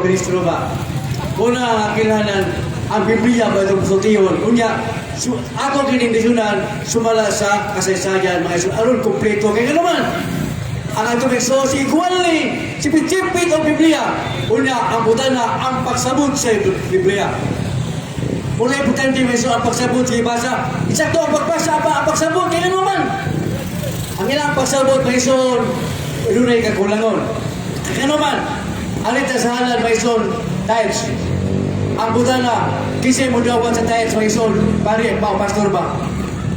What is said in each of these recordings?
Ministro ba? Una, kinahanglan ang Biblia ba itong sultihon? Unya, ako kinindisyonan sumala sa kasaysayan, mga iso, aron kompleto. Kaya naman, ang atong Isos equally sipit-sipit ang Biblia. Unya, ang butana, ang pagsabot sa Biblia. Una, importante, mga iso, ang pagsabot sa ibasa. Isakto ang pagbasa, pa ang pagsabot. Kaya naman, ang ilang pagsabot, mga iso, dunay kakulangon. Kaya naman, alita sa halal, mga iso, tithes. Ang butana, kisay mo dawat sa tithes, mga iso, pare, pa, pastor ba?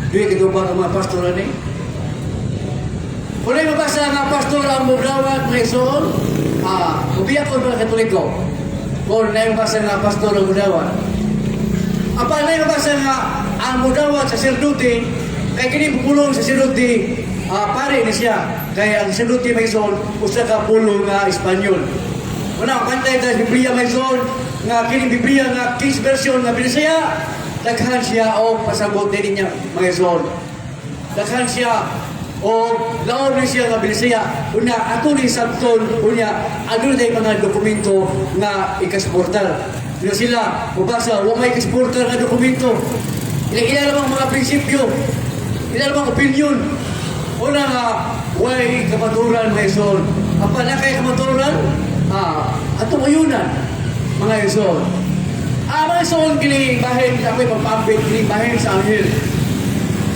Duwi kitubang ang mga pastor ani? Kung ay mabasa nga pastor ang mudawat, mga igsoon, ubiyak ko mga Katoliko. Kung ay mabasa nga pastor ang mudawat. Apa na mabasa nga ang mudawat sa saserdote, kay kini pulong sa saserdote, pare ni siya. Kay ang saserdote, mga igsoon, usa ka pulong nga Espanyol. Una, ang pantay sa Biblia, mga igsoon, nga kini Biblia nga King's Version nga Binisaya, daghan siya og pasabot din niya, mga igsoon. Daghan siya o laon ni siya nga Binisaya. Unya, ato ni sabton, unya, aduna tay mga dokumento nga ikasuportar. Unya sila, mubasa, wa may ikasuportar nga dokumento. Ila ila lamang mga prinsipyo, ila lamang opinion. Una nga, way kamaturan, mga igsoon. Apa na kay kamaturan? Atong uyunan, mga igsoon. Mga igsoon, kini bahin, ako'y pagpaambit, kini bahin sa anghel.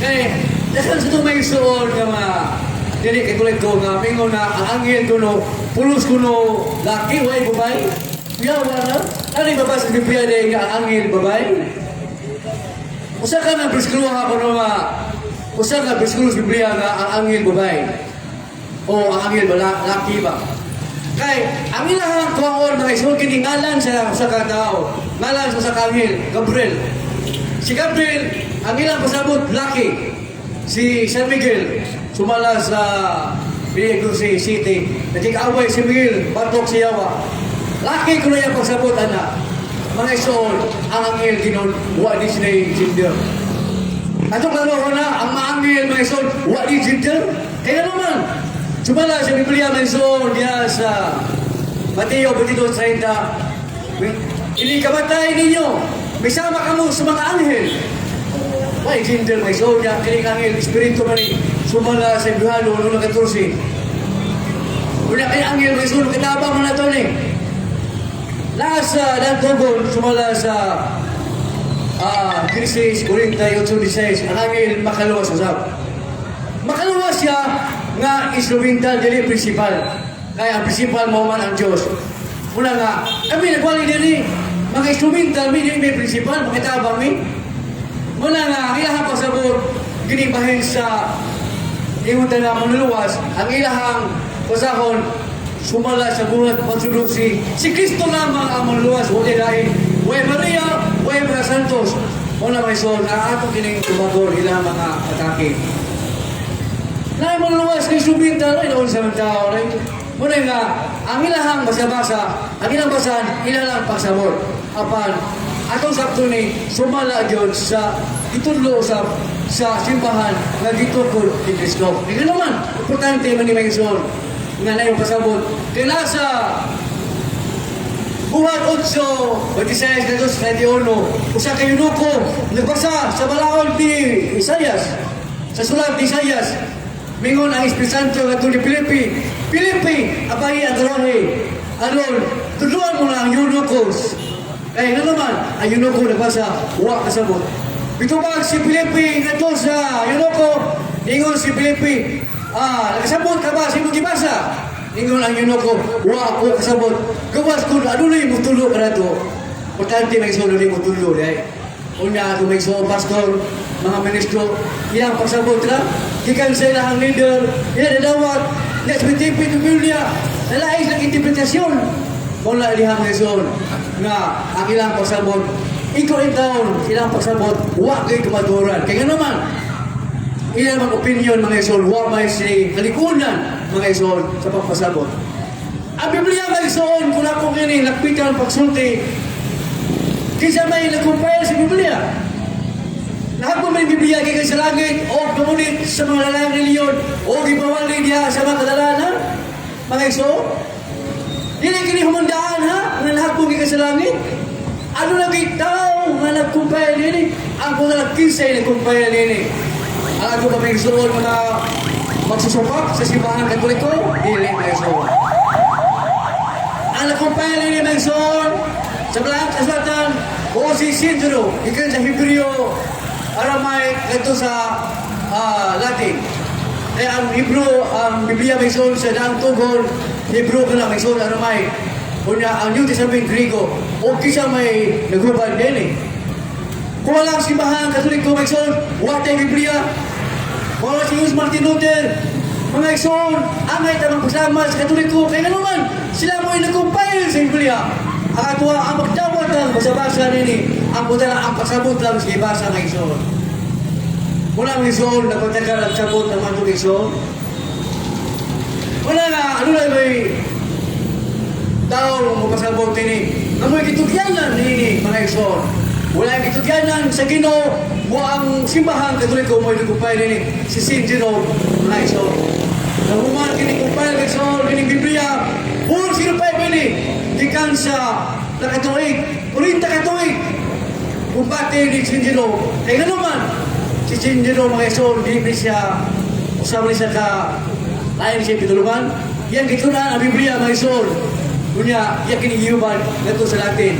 Kay, daghan sa itong may igsoon nga mga dili kay tulad ko nga mingon na ang anghel kuno pulos kuno laki, way babay. Yawa na. Ano yung baba sa Biblia din nga ang anghel babay? Usa ka nga bersikulo ha kuno nga usa ka bersikulo sa Biblia nga ang anghel babay. O ang anghel ba laki ba? Kay ang ilahang kuwaon, mga igsoon, kini ngalan sa usa ka tawo, ngalan sa usa ka anghel, Gabriel. Si Gabriel, ang ilang pasabot, laki. Si San Miguel, sumala sa Piligo si City. Nagkikaway si Miguel, batok si Yawa. Laki ko na yung pagsabot, ana. Mga igsoon, ang anghel ginon, wa di sila yung gender. Ato klaro ko na, ang maanghel, mga igsoon, wa di gender. Kaya naman, sumala sa Biblia, mga igsoon, diya sa Mateo 22:30, "Ini kamatay ninyo, may sama kamo sa mga anghel." May gender, may soul niya, kining anghel, espiritu man ni, sumala sa Ibrahano, noong 14. Una kay anghel, may soul, kitabang mo na to ni. Nasa Dantogon, sumala sa Genesis 48:16, ang anghel makaluwas usab. Makaluwas siya nga instrumental, dili principal. Kaya ang principal mo man ang Diyos. Muna nga, kami nagwali diri, mga instrumental, mi dili may principal, makitabang mi. Muna nga, ang ilahang pasabot, ginibahin sa ingon na manluluwas, ang ilahang pasahon, sumala sa Buhat pagsulod si Kristo lamang ang manluluwas, wala lain. Way Maria, way mga santos. Muna, may son, ang atong kining tumagor ilang mga atake. Lain manluluwas ni instrumental, ay noon sa mga tao. Ay, muna nga, ang ilahang basa-basa, ang ilang basahan, ilang pagsabot. Apan, atong sabto ni, sumala gyud sa gitudlo sa simbahan nga gitukod ni Kristo. Kaya naman, importante man ni mga igsoon nga na yung pasabot. Kaya sa Buhat 8, 26, 31, usa ka eunuko, nagbasa sa balaod ni Isayas, sa sulat ni Isayas, mingon ang Espiritu Santo nga ni Felipe, "Felipe, abayi ang karwahe, aron, tudloan mo na ang eunuchos." Kaya nga naman, ang eunuko nagbasa, wa kasabot. Bitubag si Felipe ngadto sa eunuko, ingon si Felipe, "Nakasabot ka ba sa imong gibasa?" Ingon ang eunuko, "Wa ako kasabot. Gawas kun adunay mutudlo kanato." Importante, may igsoon, dunay mutudlo diay. Unya ato may igsoon pastor, mga ministro, ilang pagsabot ra, gikan sa ilang leader, ilang nadawat, ila sa Biblia, Biblia, nalais lang interpretasyon. Mula dihang igsoon nga ang ilang pagsabot, ikaw in taon, ilang pagsabot, wa kay kamatuoran. Kaya nga naman, ilang mga opinion, mga igsoon, wa may si kalikunan, mga igsoon, sa pagpasabot. Ang Biblia, mga igsoon, kung ako kini lakpitan pagsulti, kinsa may nag-compile sa Biblia? Lahat mo may Biblia gikan sa langit o gumunit sa mga lalang reliyon o gipawali diha sa mga kadalanan? Mga igsoon? Dili kini humandaan ha, nga sa langit. Ano lagi tao nga nag-compile nini? Ang kung nagkinsay nag-compile nini. Ang ako pa may igsuon mga magsusupak sa Simbahan Katoliko, dili, mga igsuon. Ang nag-compile nini, mga igsuon, sa Balaang Kasulatan, o si Sindro, ikan sa Hebreo, Aramaic, ito sa Latin. Kaya ang Hebrew, ang Biblia, may igsuon, sa Daang Tugon, Hebrew ka na, may igsuon, Aramaic. Unya, ang New Testament, Griego. O kisa may naghubad din eh. Kung walang Simbahan Katoliko, mga igsoon, wala tayong Biblia. Wala si Jose Martin Luther. Mga igsoon, angay tamang pasalamat sa Katoliko. Kaya nga naman, sila mo ay nag-compile sa Biblia. Ang atwa, ang magdawat lang, basa-basa nini, ang buta lang, ang pasabot lang sa ibasa, mga igsoon. Wala, mga igsoon, nagpatagal ang sabot ng mga igsoon. Wala nga, ano lang may tao mo pasabot ini. Amoy gitugyanan nini, mga igsoon. Wala ang gitugyanan sa Ginoo mo ang Simbahan Katoliko mo nag-compile nini si Saint Jerome, mga igsoon. Nahuman kini compile, igsoon, kining Biblia 405 ini gikan sa nakatuig, 40 katuig kumbate ni Saint Jerome. Kaya nga naman si Saint Jerome, mga igsoon, di siya usab ni siya ka lain siya pitulungan. Yang gitunan ang Biblia, mga igsoon. Unya, iya kini giuban ngadto sa Latin.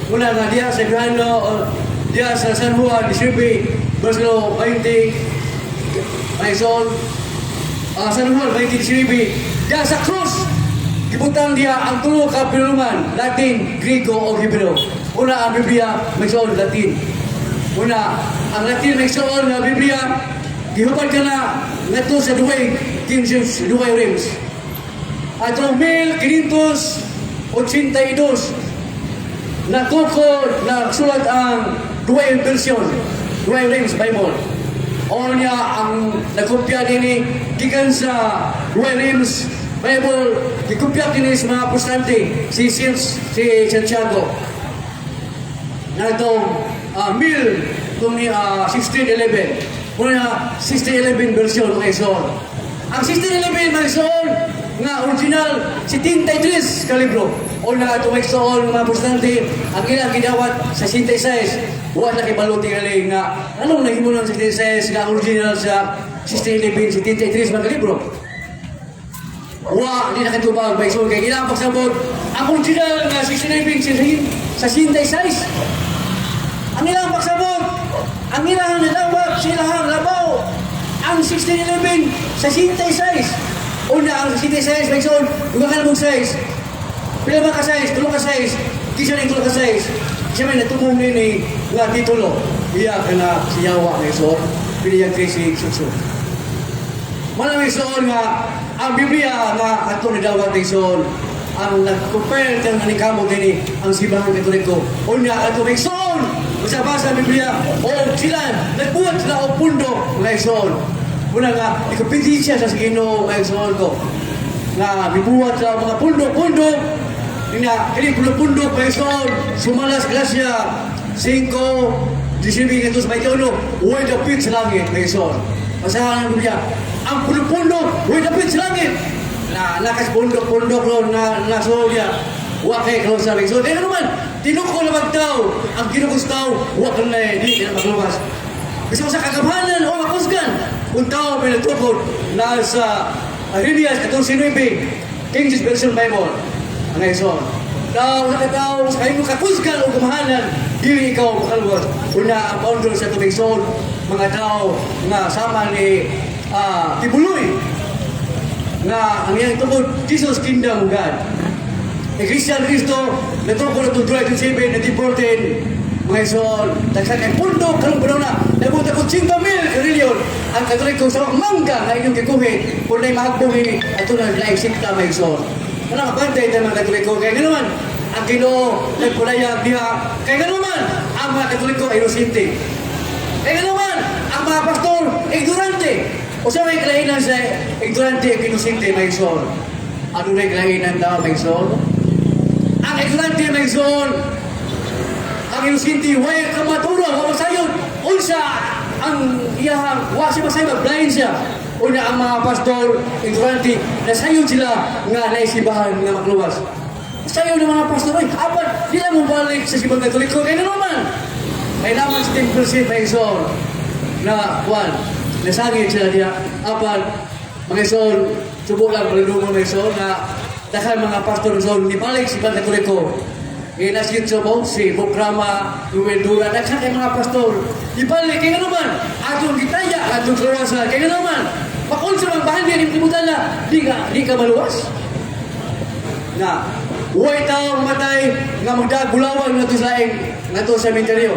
Una nga diha sa Grano, o diha sa San Juan, 19, versikulo 20, mga igsoon, San Juan 20, 19, diha sa krus, gibutang diha ang tulo ka pinulungan, Latin, Griego o Hebreo. Una ang Biblia, mga igsoon, Latin. Una, ang Latin, mga igsoon, nga Biblia, gihubad ka na ngadto sa duway King James, Duway Rheims. Atong 1582 natukod na sulat ang duway version, Duway Rheims Bible. O niya ang nagkopya nini gikan sa Duway Rheims Bible, gikopya kini sa mga Protestante, si Santiago. Na itong mil itong ni 1611. Una 1611 version, mga igsoon. Ang 1611, mga igsoon, nga original 73 ka libro. O na itong, mga igsoon, mga Protestante, ang ilang gidawat sa 66. Wa na kibalo tingali nga anong nahimo ng 66 nga original sa 1611 73 mga libro. Wa, di na katubag, mga igsoon, kay ilang pagsabot ang original nga 1611 sa 66. Ang ilang pagsabot, ang ilang nadawat, silahang labaw, ang 1611 sa 66. Una, ang 66, may igsoon, duha ka na mong size. Pila ba ka size? Tulo ka size. Kisa na tulo ka size. Siya may natumong nini nga titulo. Iya ka na si Yawa, may igsoon. Piniyang si Sukso. Wala, may igsoon, nga ang Biblia nga ato ni dawat, may igsoon. Ang nag-compare kang nanikamo dinhi ang Simbahan Katoliko. Unya ato, may igsoon. Basa-basa ang Biblia o sila nagbuhat sila og pundo, mga igsoon. Una nga ikompetensya sa Ginoo, mga igsoon ko. Nga mibuhat sa mga pundo-pundo nga kini pundo-pundo, mga igsoon, sumala sa Galacia 5, 19 ngadto sa 21, way dapit sa langit, mga igsoon. Basahan ang Biblia. Ang pundo-pundo, way dapit sa langit. Na lakas pundok-pundok ron na nasulya. Wa kay karon sa igsoon. Kaya naman, tinuko na magtao. Ang ginukos tao, wa ka na di na magluwas. Kasi sa kagamhanan o makusgan, kung tao may natukod na sa Jeremias 14.9, King James Version Bible, ang igsoon. Tao sa katao, sa kayong kakusgan o kamahanan, dili ikaw makaluwas. Una, ang founder sa tubig soul, mga tao nga sama ni Quiboloy, nga ang iyang tungkol, Jesus Kingdom God. Iglesia ni Cristo, natukod na itong July 27, 1914, mga igsoon, tagsa kay pundo, karong panahon na, nabot ako 5 mil karilyon, ang Katoliko sa mangga nga inyong gikuhi, kung na'y mahagbong ini, ato na laing sikta, mga igsoon. Kanang kabantay tayo mga Katoliko, kaya nga naman, ang Ginoo nagpulayag diha, kaya nga naman, ang mga Katoliko ay inosente. Kaya nga naman, ang mga pastor, ignorante. O sa may kalainan sa ignorante at inosente, mga igsoon? Ano na yung kalainan daw, mga igsoon? Ang ignorante, mga igsoon, ang inosente, way ka maturo, wa masayon. Unsa ang iyahang, wa siya masayon, blind siya. Una ang mga pastor, ignorante, nasayon sila nga naisibahan nga makluwas. Sayo ng mga pastor, ay, apan, di lang mo balik sa Simbang Katoliko. Kaya naman, kailangan sa 10%, mga igsoon, na, one, nasangit sila diya. Apan, mga igsoon, subo lang, malulungon, mga igsoon, na daghan mga pastor igsoon, nibalik sa Simbang Katoliko. Inaskit sa mo, si Bukrama, Nuwendura, daghan kay mga pastor. Ibalik, kaya naman, atong gitaya, atong karawasan, kaya naman, makunsa mang bahandi ang kalibutan na, di ka maluwas. Na, huwag tao matay nga magdagulawan nga sa laing, nga sa sementeryo.